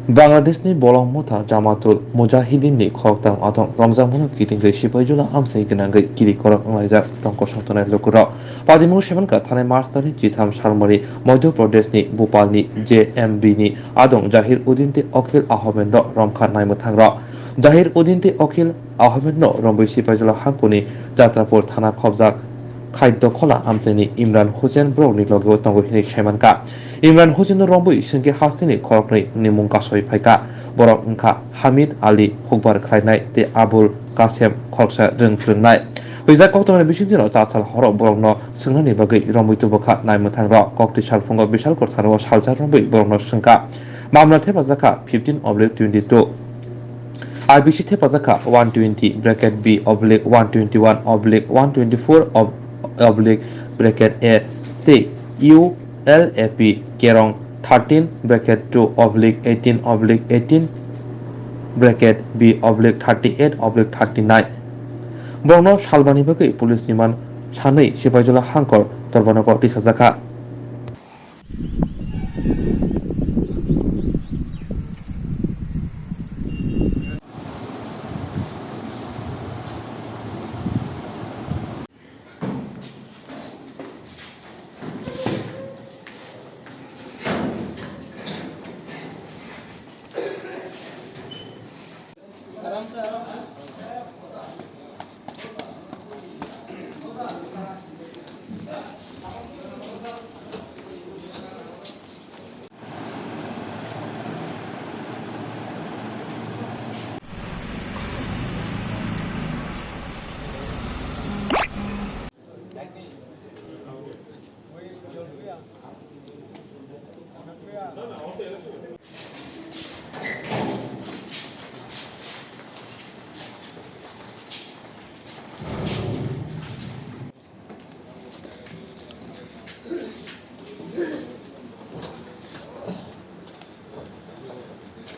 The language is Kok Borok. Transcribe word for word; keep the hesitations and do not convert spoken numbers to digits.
Bangladeshni bolong motha Jamatul Mujahidinni khoroktham adong romjakmano kitingwi sipaijwla amchai gwnangwi kiri korok wnglaijak tongkosong tongnai lukurok. Padimung semanka thanai March tani chitham salmani Madhya Pradeshni Bhopalni J M B ni adong Jahir Uddin tei Akhil Ahmedno romkha naimwthangrok. Jahir Uddin tei Akhil Ahmedno romwi sipaijwla hangkuni Jatrapur thana khobjak khai dokhola amchaini Imran Hussain borokni logeo tongo hinwi saimankha. Imran Hussainno romwi swngkhe hasteni khoroknwi nimung kasoi phaikha. Borok wngkha Hamid Ali hukbar khlainai tei Abul Kasem khoroksa rwng phrwngnai. Hwijak koktwmani bisingtwino chasal horo borokno swngnani bagwi romwi tubukha naimwthangrok. Kokti salphungo Bisalkor thanao salsa romwi borokno swngkha. Mamla thepajakha fifteen oblique twenty-two. I B C thepajakha one twenty bracket B oblique one twenty-one oblique one twenty-four ob-, oblique bracket A tei U L A P kerong thirteen bracket two oblique eighteen oblique eighteen bracket B oblique thirty-eight oblique thirty-nine. Borokno salbani bagwi police ni man sanwi sipaijwla hangkor torbanogo tisajakha.